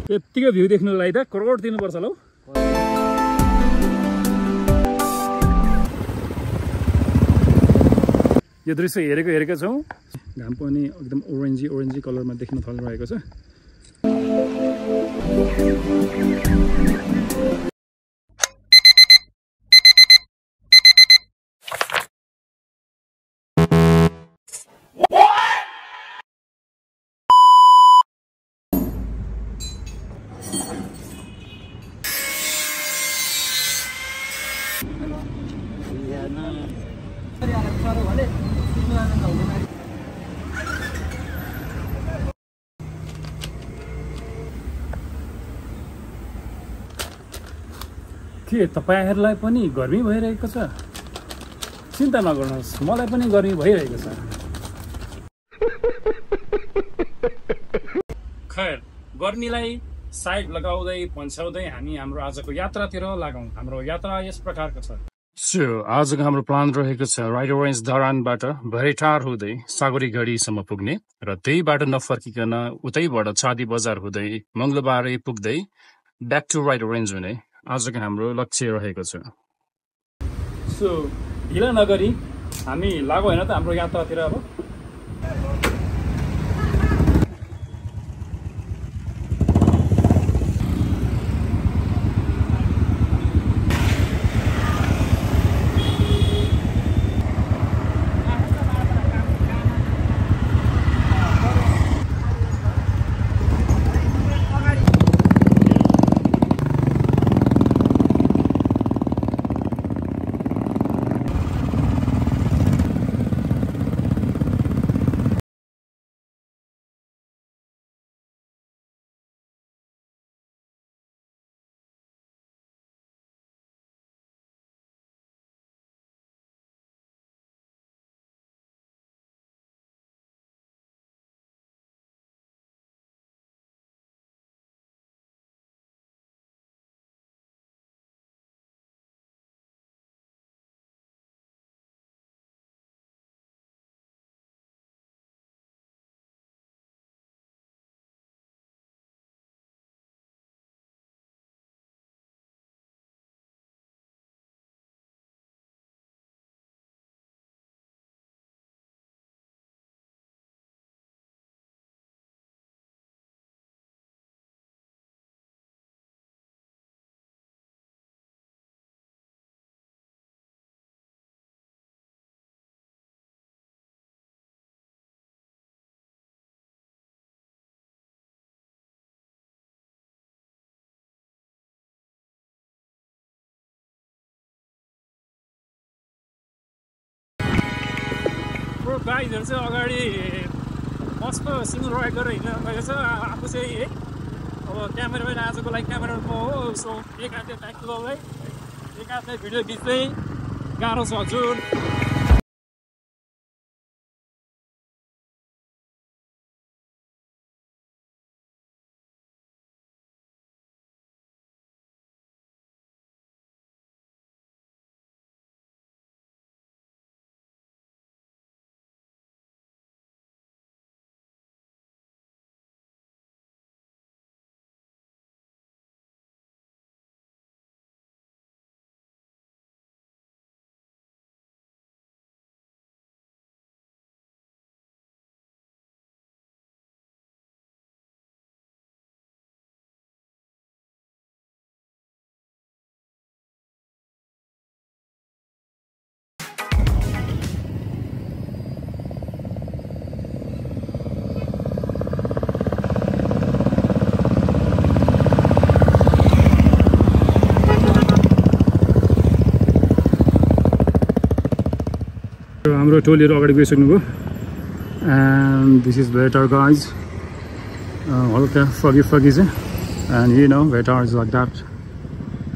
यतिको भ्यू देख्नुलाई त करोड दिनुपर्छ ल। यो दृश्य हेरेका छौँ। घाम पनि एकदम ओरेन्जी कलरमा देख्न थालिरहेको छ। के तपाईहरुलाई पनि गर्मी भइरहेको छ? चिन्ता नगर्नुहोस्, मलाई पनि गर्मी भइरहेको छ। खैर, गर्मीलाई साइड लगाउँदै पन्छाउँदै हामी हाम्रो आजको यात्रातिर लागौं। हाम्रो यात्रा यस प्रकारको छ। आजको हाम्रो प्लान रहेको छ राइट ओरेन्ज धरानबाट भैटार हुँदै सागरीगढीसम्म पुग्ने र त्यहीबाट नफर्किकन उतैबाट छादी बजार हुँदै मंगलबारै पुग्दै ब्याक टु राइट ओरेन्ज हुने आजको हाम्रो लक्ष्य रहेको छ। ढिला नगरी हामी लागौ हैन त हाम्रो यात्रातिर अब। गाइजहरु चाहिँ अगाडि मस्त सिङ्गल राइड गरेर हिँड्न गएको छ। आफू चाहिँ है अब क्यामेराम्यान आजको लागि क्यामेराम्यान म हो। सो एक हातले ब्याक लगाउँदै एक हातले भिडियो खिच्दै गाह्रो छ हजुर। हाम्रो टोलीहरु अगाडि गइसक्नुभयो। And this is Vetar guys. हल्का foggy छ and you know Vetar is like that.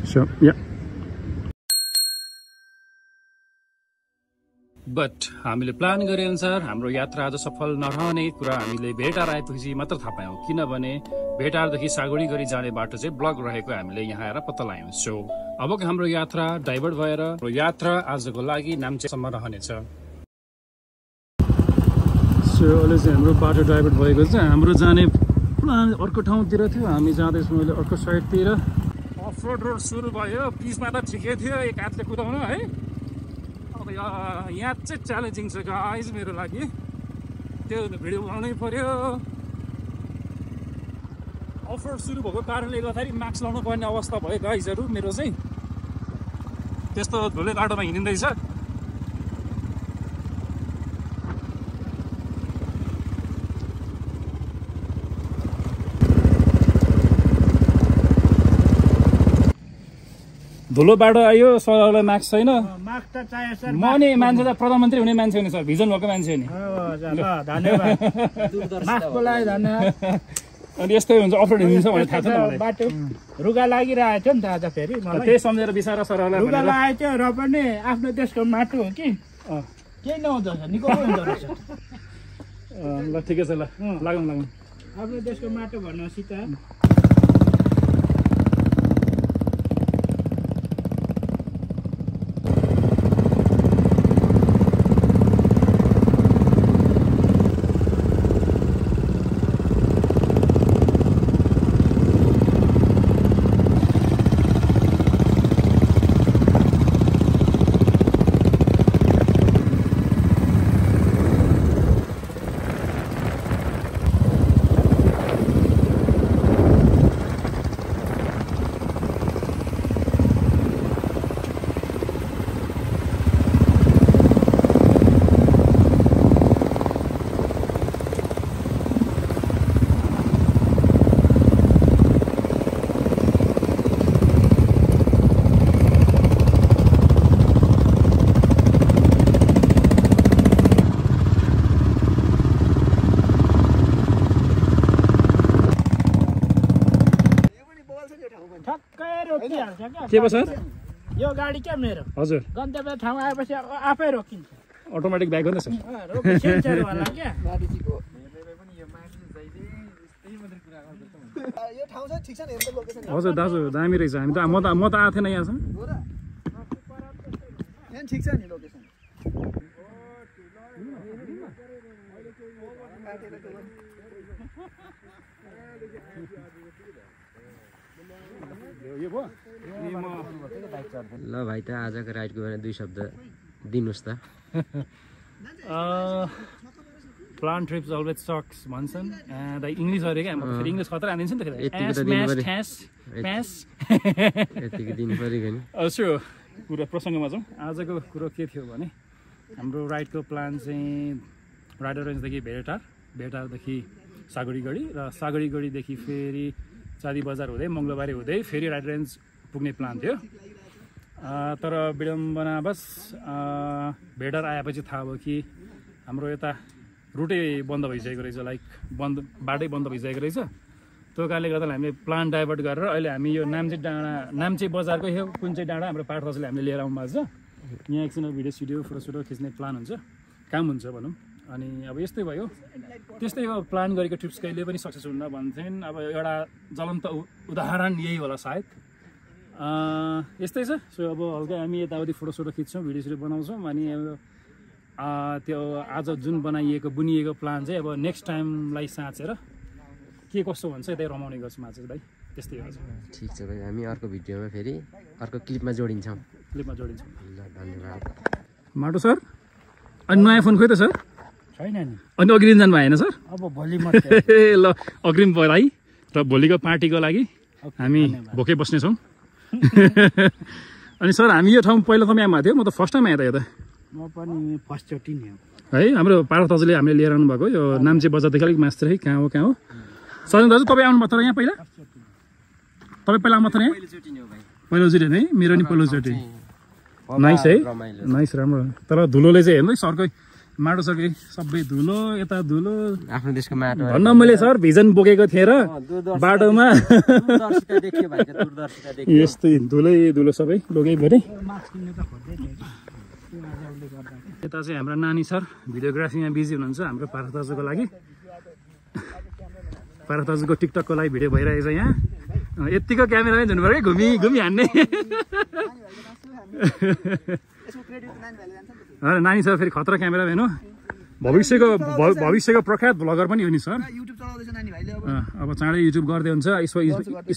So yeah. But हामीले प्लान गरे अनुसार हाम्रो यात्रा आज सफल नरहने कुरा हामीले भेटार आएपछि मात्र थाहा पायौं। किनभने भेटारदेखि सागरीगढी जाने बाटो चाहिँ ब्लक रहेको हामीले यहाँ आएर पत्ता लगायौं। सो अबको हाम्रो यात्रा डाइभर्ट भएर यात्रा आजको लागि नाम्चेसम्म रहनेछ। सो अहिले चाहिँ हाम्रो बाटो डाइभर्ट भएको छ। हाम्रो जाने प्लान अर्को ठाउँतिर थियो, हामी जाँदैछौँ अहिले अर्को साइडतिर। अफ रोड रोड सुरु भयो। पिचमा त ठिकै थियो एक हातले कुदाउनु है। अब यहाँ चाहिँ च्यालेन्जिङ छ गाइज मेरो लागि, त्यो भिडियो बनाउनै पर्यो। अफ रोड सुरु भएको कारणले गर्दाखेरि मास्क लाउनु पर्ने अवस्था भयो गाइजहरू मेरो चाहिँ। त्यस्तो धुले बाटोमा हिँडिँदैछ। धुलो बाटो आयो, सरलाई मास्क छैन। मास्क त चाहियो सर। म नि मान्छे त प्रधानमन्त्री हुने मान्छे हो नि सर, भिजन भएको मान्छे हो नि। धन्यवाद। मास्कको लागि धन्यवाद। अनि यस्तै हुन्छ, अफ रोड हिँड्छ भने थाहा छ नि बाटो रुगा लागिरहेको थियो नि त आज फेरि मलाई। त्यही सम्झेर बिसारा सरलाई रुगा लागेको थियो र पनि आफ्नो देशको माटो हो कि केही नहुँदो रहेछ, निको हुँदो रहेछ। ल ठिकै छ, ल लागौँ लागौँ। आफ्नो देशको माटो भन्नुहोस् त। के भयो सर? यो गाडी क्या मेरो? हजुर। गन्तव्य ठाउँ आएपछि आफै रोकिन्छ। अटोमेटिक ब्याक हो नि सर? सेन्सरवाला क्या। यो ठाउँ चाहिँ ठिक छ नि, हेर्नु लोकेसन। हजुर दाजु दामी रहेछ। हामी त म त आएको थिएन यहाँसम्म। हो र? यहाँ ठिक छ नि लोकेसन। ल भाइ त आजको राइडको बारेमा 2 शब्द दिनुहोस् त। प्लान ट्रिप्स अलवेज सक्स भन्छन्। इङ्ग्लिस अरे क्या, म फेरि इङ्ग्लिस खतरा हानिदिन्छु नि त। यतिको दिन पऱ्यो नि। यसो कुरा प्रसङ्गमा जाउँ। आजको कुरो के थियो भने हाम्रो राइडको प्लान चाहिँ राइडर रेन्जदेखि भेटारदेखि सागडीगढी र सागडीगढीदेखि फेरि चाँदी बजार हुँदै मङ्गलबारी हुँदै फेरि राइडर रेन्ज पुग्ने प्लान थियो। तर विडम्बनावश भेडार आएपछि थाहा भयो कि हाम्रो यता रुटै बन्द भइसकेको रहेछ, लाइक बाटै बन्द भइसकेको रहेछ। त्यो कारणले गर्दा हामीले प्लान डाइभर्ट गरेर अहिले हामी यो नाम्चे बजारको यो कुन चाहिँ डाँडा हाम्रो पाठ दाजुले हामीले लिएर आउनु भएको छ। यहाँ एकछिन भिडियो फोटो खिच्ने प्लान हुन्छ, काम हुन्छ भनौँ। अनि अब यस्तै भयो। त्यस्तै हो, प्लान गरेको ट्रिप्स कहिले पनि सक्सेस हुन्न भन्छन्। अब एउटा ज्वलन्त उदाहरण यही होला सायद। यस्तै छ। सो अब हल्का हामी यताउति फोटो खिच्छौँ, भिडियो बनाउँछौँ। अनि त्यो आज जुन बुनिएको प्लान चाहिँ अब नेक्स्ट टाइमलाई साँचेर के कस्तो हुन्छ यतै रमाउने गर्छौँ आज भाइ। त्यस्तै हो। ठिक छ भाइ, हामी अर्को भिडियोमा फेरि अर्को क्लिपमा जोडिन्छौँ। ल धन्यवाद। माटो सर, अनि नयाँ फोन खोइ त सर? छैन नि। अनि अग्रिम जानु भएन सर? अब भोलि मात्रै। ल अग्रिम पढाइ र भोलिको पार्टीको लागि हामी भोकै बस्नेछौँ। अनि सर हामी यो ठाउँ पहिलो समय आएको थियो, म त फर्स्ट टाइम आएँ त यो त। म पनि फर्स्टचोटि नै हो है। हाम्रो पार्थ दाजुले हामीले लिएर आउनु भएको यो नाम्चे बजारदेखि अलिक मास्टर है। कहाँ हो सर दाजु? तपाईँ आउनु भएको यहाँ पहिला? तपाईँ पहिला आउनु भएको यहाँ? पहिलोचोटि है, मेरो नि पहिलोचोटि। नाइस है, नाइस राम्रो। तर धुलोले चाहिँ हेर्नु सरकै माटो सरकै सबै धुलो, यता धुलो। आफ्नो देशको माटो भन्न मैले सर भिजन बोकेको थिएँ र बाटोमा यस्तै धुलो सबै लोकै भरे। यता चाहिँ हाम्रो नानी सर भिडियोग्राफीमा बिजी हुनुहुन्छ हाम्रो पार्थ दाजुको लागि। पार्थ दाजुको टिकटकको लागि भिडियो भइरहेछ यहाँ। यतिको क्यामेरामै धुनु पऱ्यो घुमी हान्ने। नानी सर फेरि खतरा क्यामेराम्यान हो। भविष्यको प्रख्यात भ्लगर पनि हो नि सर। युट्युब चलाउँदैछ नानी भाइले अब चाँडै युट्युब गर्दै हुन्छ,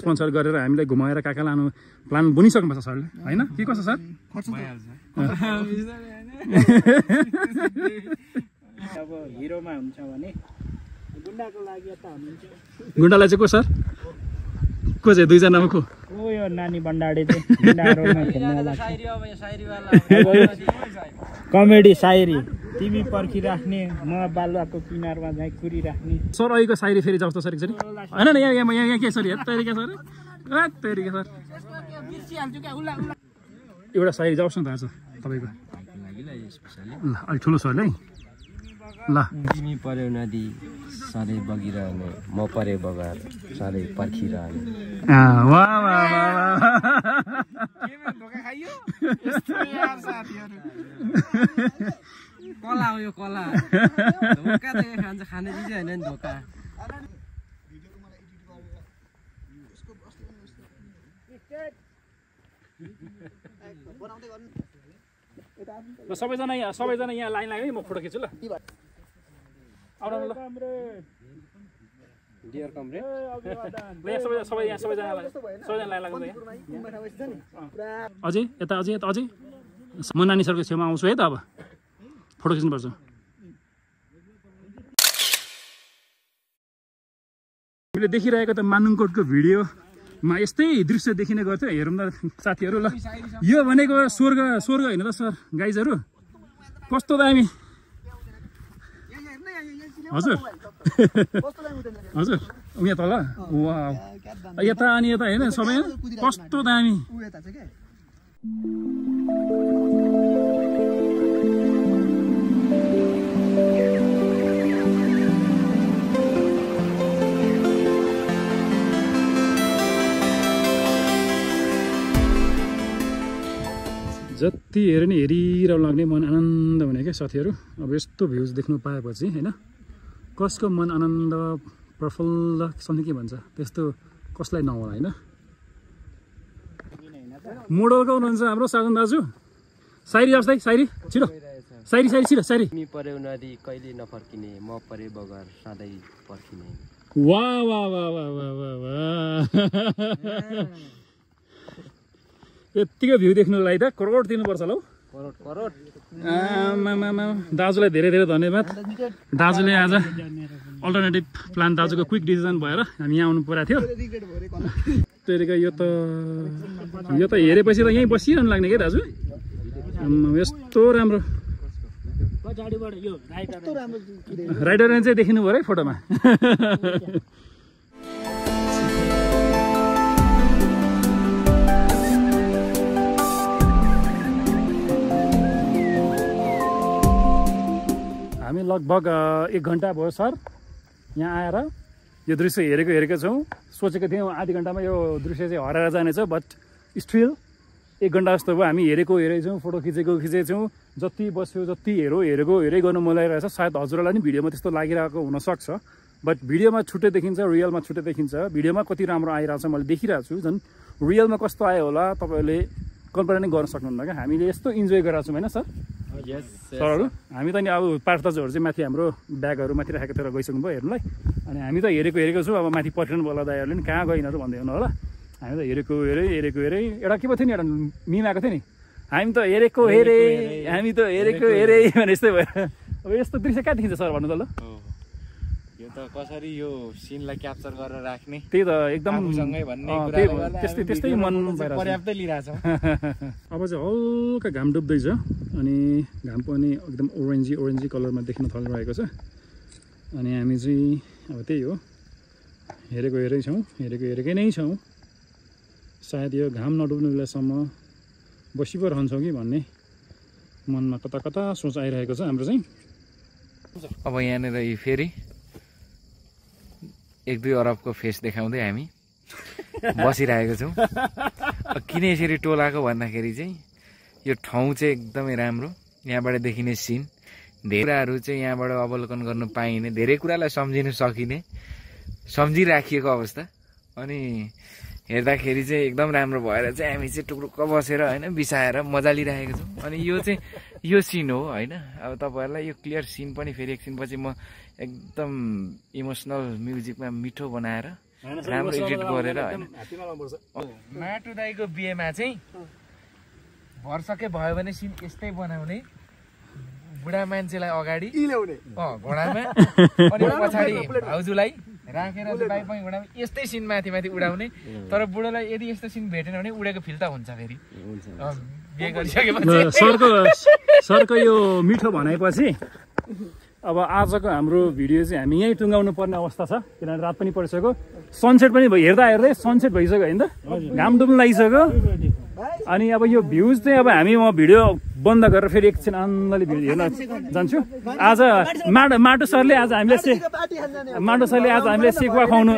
स्पोन्सर गरेर हामीलाई घुमाएर कहाँ कहाँ लानु प्लान बनिसक्नु पर्छ सरले होइन? के कसो सर? अब हिरोमा हुन्छ भने गुन्डाको लागि यता हुनुहुन्छ। गुन्डालाई चाहिँ को सर? को चाहिँ दुईजनामा को? यो नानी भण्डारी चाहिँ गुन्डाहरुमा खेल्नेवाला कमेडी सायरी। तिमी पर्खिराख्ने म बालुवाको किनारमा चाहिँ कुरिराख्ने। सर अहिलेको सायरी फेरि जाउँ त सर एकचोटि होइन न? यहाँ के सर? तैरिका सर एउटा सायरी जाओस् न त आज तपाईँको। ल अलिक ठुलो सर है। ल तिमी पर्यो नदी सधैँ बगिरहने, म परे बगर सधैँ पर्खिरहने। कला हो यो कला। धोका त खान्छ, खाने चिज होइन नि धोका। सबैजना यहाँ लाइन लाग्यो म फोटो खिच्छु ल। आउनु ल डियर कमरेड। सबैजना लाइन लाग्नु यहाँ। अझै यता अझै म नानी सरको छेउमा आउँछु है त। अब फोटो खिच्नुपर्छ। हामीले देखिरहेको त मानुङकोटको भिडियोमा यस्तै दृश्य देखिने गर्थ्यो। हेरौँ त साथीहरू ल। यो भनेको स्वर्ग होइन त सर गाइजहरू? कस्तो दामी हजुर। हजुर यहाँ तल वा यता अनि यता होइन सबै कस्तो दामी। जति हेऱ्यो नि हेरिरहनु लाग्ने, मन आनन्द हुने क्या साथीहरू। अब यस्तो भ्युज देख्नु पाएपछि होइन कसको मन आनन्द प्रफुल्ल समथिङ के भन्छ त्यस्तो कसलाई नहोला होइन? मोडलको हुनुहुन्छ हाम्रो साजन दाजु। सायरी जाओस् है, सायरी छिटो सायरी। तिमी पर्यो नदी कहिले नफर्किने, म परे बगर सधैँ पर्खिने। वाह यत्तिकै भ्यू देख्नुलाई त करोड दिनुपर्छ ल। करोड दाजुलाई धेरै धन्यवाद। दाजुले आज अल्टरनेटिभ प्लान दाजुको क्विक डिसिजन भएर हामी यहाँ आउनु परेको थियो। त्यतिकै यो त हेरेपछि त यहीँ बसिरहनु लाग्ने क्या दाजु। यस्तो राम्रो राइडर चाहिँ देखिनु भयो है फोटोमा। हामी लगभग 1 घन्टा भयो सर यहाँ आएर यो दृश्य हेरेको छौँ। सोचेको थियौँ आधी घन्टामा यो दृश्य चाहिँ हराएर जानेछ, बट स्टिल 1 घन्टा जस्तो भयो हामी हेरेछौँ, फोटो खिचेछौँ। जति बस्यो जति हेरै गर्नु मन लागिरहेछ। सायद हजुरलाई नि भिडियोमा त्यस्तो लागिरहेको हुनसक्छ, बट भिडियोमा छुट्टै देखिन्छ, रियलमा छुट्टै देखिन्छ। भिडियोमा कति राम्रो आइरहेको छ मैले देखिरहेको छु, झन् रियलमा कस्तो आयो होला तपाईँहरूले कल्पना नै गर्न सक्नुहुन्न क्या। हामीले यस्तो इन्जोय गरिरहेको छौँ होइन सर? सरहरू हामी त नि अब पार्थ दाजुहरू चाहिँ माथि हाम्रो ब्यागहरू माथि राखेको थियो गइसक्नु भयो हेर्नुलाई। अनि हामी त हेरेको छौँ। अब माथि पर्खिनु बोला दाइहरूले नि कहाँ गइनहरू भन्दै हुनु होला। हामी त हेरेको एउटा के पो थियो नि, एउटा मिम आएको थियो नि, हामी त हेरेको हेरे भने यस्तै भयो। अब यस्तो दृश्य कहाँ देखिन्छ सर भन्नु त ल? यो त कसरी यो सिनलाई क्याप्चर गरेर राख्ने, त्यही त एकदम त्यस्तै मन पर्याप्तै लिइरहेछ। अब चाहिँ हल्का घाम डुब्दैछ अनि घाम पनि एकदम ओरेन्जी कलरमा देख्न थालिरहेको छ। अनि हामी चाहिँ अब त्यही हो हेरेकै नै छौँ। सायद यो घाम नडुब्ने बेलासम्म बसी पो रहन्छौँ कि भन्ने मनमा कता सोच आइरहेको छ हाम्रो चाहिँ। अब यहाँनिर फेरि 1-2 अरबको फेस देखाउँदै हामी बसिरहेको छौँ। किन यसरी टोलाको भन्दाखेरि चाहिँ यो ठाउँ चाहिँ एकदमै राम्रो, यहाँबाट देखिने सिन, धेरै कुराहरू चाहिँ यहाँबाट अवलोकन गर्नु पाइने, धेरै कुरालाई सम्झिन सकिने, सम्झिराखिएको अवस्था। अनि हेर्दाखेरि चाहिँ एकदम राम्रो भएर चाहिँ हामी चाहिँ टुक्रुक्क बसेर होइन बिसाएर मजा लिइरहेको छौँ। अनि यो चाहिँ यो सिन हो होइन। अब तपाईँहरूलाई यो क्लियर सिन पनि फेरि एकछिनपछि म एकदम इमोसनल म्युजिकमा मिठो बनाएर राम्रो एडिट गरेर होइन। माटु दाईको बिहेमा चाहिँ भरसकै भयो भने सिन यस्तै बनाउने, बुढा मान्छेलाई अगाडि घोडामा अनि पछाडि भाउजूलाई राखेर बाइक पनि घोडामा यस्तै सिन माथि माथि उडाउने। तर बुढोलाई यदि यस्तो सिन भेटेन भने उडेको फिल त हुन्छ फेरि बिहे गरिसकेपछि। सरको यो मिठो भनेपछि अब आजको हाम्रो भिडियो चाहिँ हामी यहीँ टुङ्गाउनु पर्ने अवस्था छ, किनभने रात पनि परिसक्यो, सनसेट पनि हेर्दा हेर्दै सनसेट भइसक्यो होइन त, घाम डुब्नु लागिसक्यो। अनि अब यो भ्युज चाहिँ अब हामी म भिडियो बन्द गरेर फेरि एकछिन आनन्दले भिडियो हेर्न जान्छु। आज माटो सरले आज हामीले सेकुवा खुवाउनु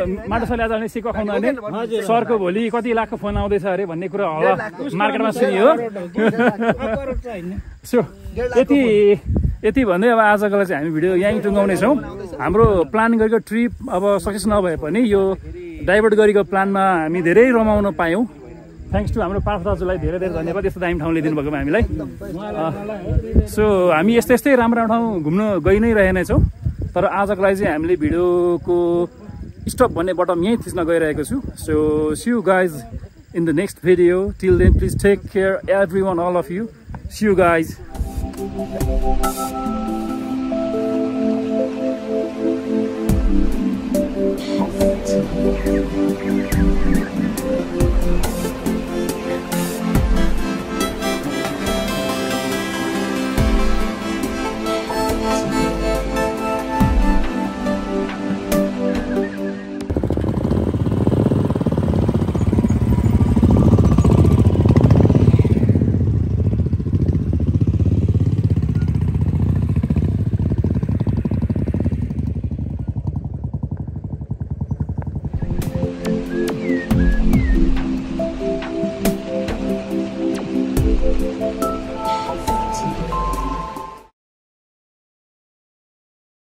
भने सरको भोलि कति लाखको फोन आउँदैछ अरे भन्ने कुरा होला मार्केटमा सुनियो। सो यति भन्दै अब आजको चाहिँ हामी भिडियो यहीँ टुङ्गाउनेछौँ। हाम्रो प्लान गरेको ट्रिप अब सक्सेस नभए पनि यो डाइभर्ट गरेको प्लानमा हामी धेरै रमाउन पायौँ। थ्याङ्क्स टु हाम्रो पार्थ दाजुलाई धेरै धेरै धन्यवाद, यस्तो दामी ठाउँ ल्याइदिनु भएको हामीलाई। सो हामी यस्तै राम्रो ठाउँ घुम्न गइ नै रहेनछौँ, तर आजको लागि चाहिँ हामीले भिडियोको स्टप भन्ने बटन यहीँ थिच्न गइरहेको छु। So see you guys in the next video. Till then please take care everyone, all of you. See you guys.